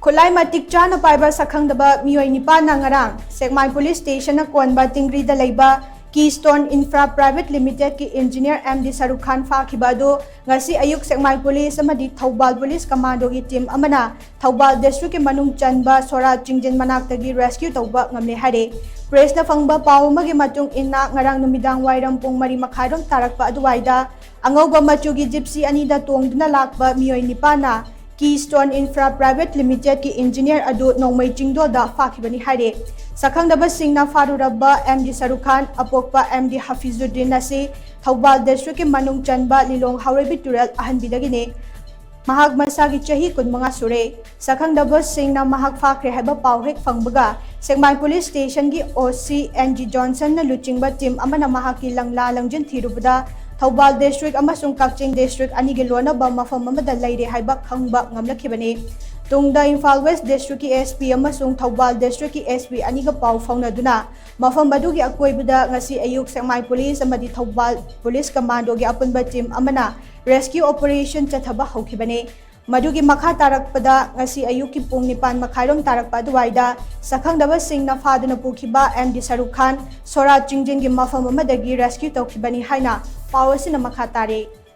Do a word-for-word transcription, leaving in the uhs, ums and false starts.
ꯈꯨꯠꯂꯥꯏ ꯃꯇꯤꯛ ꯆꯥꯅ ꯄꯥꯏꯕ ꯁꯛꯈꯪꯗꯕ ꯃꯤꯑꯣꯏ ꯅꯤꯄꯥꯟꯅ ꯉꯔꯥꯡ ꯁꯦꯛꯃꯥꯏ ꯄꯨꯂꯤꯁ ꯁ꯭ꯇꯦꯁꯟꯅ ꯀꯣꯟꯕ ꯇꯤꯡꯔꯤꯗ ꯂꯩꯕ ꯀꯤ ꯁ꯭ꯇꯣꯟ ꯏꯟꯐ꯭ꯔꯥ ꯄ꯭ꯔꯥꯏꯚꯦꯠ ꯂꯤꯃꯤꯇꯦꯗꯀꯤ engineer M D Shahrukh Khan ꯐꯥꯈꯤꯕ ꯑꯗꯨ ꯉꯁꯤ ꯑꯌꯨꯛ ꯁꯦꯛꯃꯥꯏ ꯄꯨꯂꯤꯁ ꯑꯃꯗꯤ ꯊꯧꯕꯥꯜ ꯄꯨꯂꯤꯁ ꯀꯃꯥꯟꯗꯣꯒꯤ ꯇꯤꯝ ꯑꯃꯅ ꯊꯧꯕꯥꯜ ꯗꯤꯁꯇ꯭ꯔꯤꯛꯀꯤ ꯃꯅꯨꯡ ꯆꯟꯕ ꯁꯣꯔꯥ ꯆꯤꯡꯖꯤꯟ ꯃꯅꯥꯛꯇꯒꯤ ꯔꯦꯁꯀ꯭ꯌꯨ ꯇꯧꯕ ꯉꯝꯂꯦ ꯍꯥꯏꯔꯦ꯫ ꯄ꯭ꯔꯦꯁꯅ ꯐꯪꯕ ꯄꯥꯎ ꯑꯃꯒꯤ ꯃꯇꯨꯡ ꯏꯟꯅ, ꯉꯔꯥꯡ ꯅꯨꯃꯤꯗꯥꯡ ꯋꯥꯏꯔꯝ ꯄꯨꯡ ꯃꯔꯤ ꯃꯈꯥꯏꯔꯣꯝ ꯇꯥꯔꯛꯄ ꯑꯗꯨꯋꯥꯏꯗ ꯑꯉꯧꯕ ꯃꯆꯨꯒꯤ ꯖꯤꯞꯁꯤ ꯑꯅꯤꯗ ꯇꯣꯡꯗꯨꯅ ꯂꯥꯛꯄ ꯃꯤꯑꯣꯏ ꯅꯤꯄꯥꯟꯅ ꯀꯤ ꯁ꯭ꯇꯣꯟ ꯏꯟꯐ꯭ꯔꯥ ꯄ꯭ꯔꯥꯏꯚꯦꯠ ꯂꯤꯃꯤꯇꯦꯗꯀꯤ ꯏꯟꯖꯤꯅꯤꯌꯔ ꯑꯗꯨ ꯅꯣꯡꯃꯩ ꯆꯤꯡꯗꯣꯜꯗ ꯐꯥꯈꯤꯕꯅꯤ ꯍꯥꯏꯔꯦ꯫ ꯁꯛꯈꯪꯗꯕꯁꯤꯡꯅ ꯐꯥꯔꯨꯔꯕ ꯑꯦꯝ ꯗꯤ ꯁꯔꯨꯛ ꯈꯥꯟ, ꯑꯄꯣꯛꯄ ꯑꯦꯝ ꯗꯤ ꯍꯐꯤꯖꯨꯗꯤꯟ ꯑꯁꯤ ꯊꯧꯕꯥꯜ ꯗꯤꯁꯇ꯭ꯔꯤꯛꯀꯤ ꯃꯅꯨꯡ ꯆꯟꯕ ꯂꯤꯂꯣꯡ ꯍꯥꯎꯔꯩꯕꯤ ꯇꯨꯔꯦꯜ ꯑꯍꯟꯕꯤꯗꯒꯤꯅꯤ꯫ ꯃꯍꯥꯛ ꯃꯁꯥꯒꯤ ꯆꯍꯤ ꯀꯨꯟꯃꯉꯥ ꯁꯨꯔꯦ꯫ ꯁꯛꯈꯪꯗꯕꯁꯤꯡꯅ ꯃꯍꯥꯛ ꯐꯥꯈ꯭ꯔꯦ ꯍꯥꯏꯕ ꯄꯥꯎ ꯍꯦꯛ ꯐꯪꯕꯒ, ꯁꯦꯛꯃꯥꯏ ꯄꯨꯂꯤꯁ ꯁ꯭ꯇꯦꯁꯟꯒꯤ ꯑꯣ ꯁꯤ ꯑꯦꯟ ꯖꯤ ꯖꯣꯟꯁꯟꯅ ꯂꯨꯆꯤꯡꯕ ꯇꯤꯝ ꯑꯃꯅ ꯃꯍꯥꯛꯀꯤ ꯂꯪꯂꯥ ꯂꯪꯖꯤꯟ ꯊꯤꯔꯨꯕꯗ, ꯊꯧꯕꯥꯜ ꯗꯤꯁꯇ꯭ꯔꯤꯛ ꯑꯃꯁꯨꯡ ꯀꯛꯆꯤꯡ ꯗꯤꯁꯇ꯭ꯔꯤꯛ ꯑꯅꯤꯒꯤ ꯂꯣꯟꯅꯕ ꯃꯐꯝ ꯑꯃꯗ ꯂꯩꯔꯦ ꯍꯥꯏꯕ ꯈꯪꯕ ꯉꯝꯂꯛꯈꯤꯕꯅꯤ꯫ ꯇꯨꯡꯗ ꯏꯝꯐꯥꯜ ꯋꯦꯁ ꯗꯤꯁꯇ꯭ꯔꯤꯛꯀꯤ ꯑꯦꯁ ꯄꯤ ꯑꯃꯁꯨꯡ ꯊꯧꯕꯥꯜ ꯗꯤꯁꯇ꯭ꯔꯤꯛꯀꯤ ꯑꯦꯁ ꯄꯤ ꯑꯅꯤꯒ ꯄꯥꯎ ꯐꯥꯎꯅꯗꯨꯅ, ꯃꯐꯝ ꯑꯗꯨꯒꯤ ꯑꯀꯣꯏꯕꯗ ꯉꯁꯤ ꯑꯌꯨꯛ ꯁꯦꯛꯃꯥꯏ ꯄꯨꯂꯤꯁ ꯑꯃꯗꯤ ꯊꯧꯕꯥꯜ ꯄꯨꯂꯤꯁ ꯀꯃꯥꯟꯗꯣꯒꯤ ꯑꯄꯨꯟꯕ ꯇꯤꯝ ꯑꯃꯅ ꯔꯦꯁꯀ꯭ꯌꯨ ꯑꯣꯄꯔꯦꯁꯟ ꯆꯠꯊꯕ ꯍꯧꯈꯤꯕꯅꯤ꯫ ꯃꯗꯨꯒꯤ ꯃꯈꯥ ꯇꯥꯔꯛꯄꯗ, ꯉꯁꯤ ꯑꯌꯨꯛꯀꯤ ꯄꯨꯡ ꯅꯤꯄꯥꯟ ꯃꯈꯥꯏꯔꯣꯝ ꯇꯥꯔꯛꯄ ꯑꯗꯨꯋꯥꯏꯗ ꯁꯛꯈꯪꯗꯕꯁꯤꯡꯅ ꯐꯥꯗꯨꯅ ꯄꯨꯈꯤꯕ ꯑꯦꯝ ꯗꯤ ꯁꯔꯨꯛ ꯈꯥꯟ ꯁꯣꯔꯥ ꯆꯤꯡꯖꯤꯟꯒꯤ ꯃꯐꯝ ꯑꯃꯗꯒꯤ ꯔꯦꯁꯀ꯭ꯌꯨ ꯇꯧꯈꯤꯕꯅꯤ ꯍꯥꯏꯅ ꯄꯥꯎ ꯑꯁꯤꯅ ꯃꯈꯥ ꯇꯥꯔꯤ꯫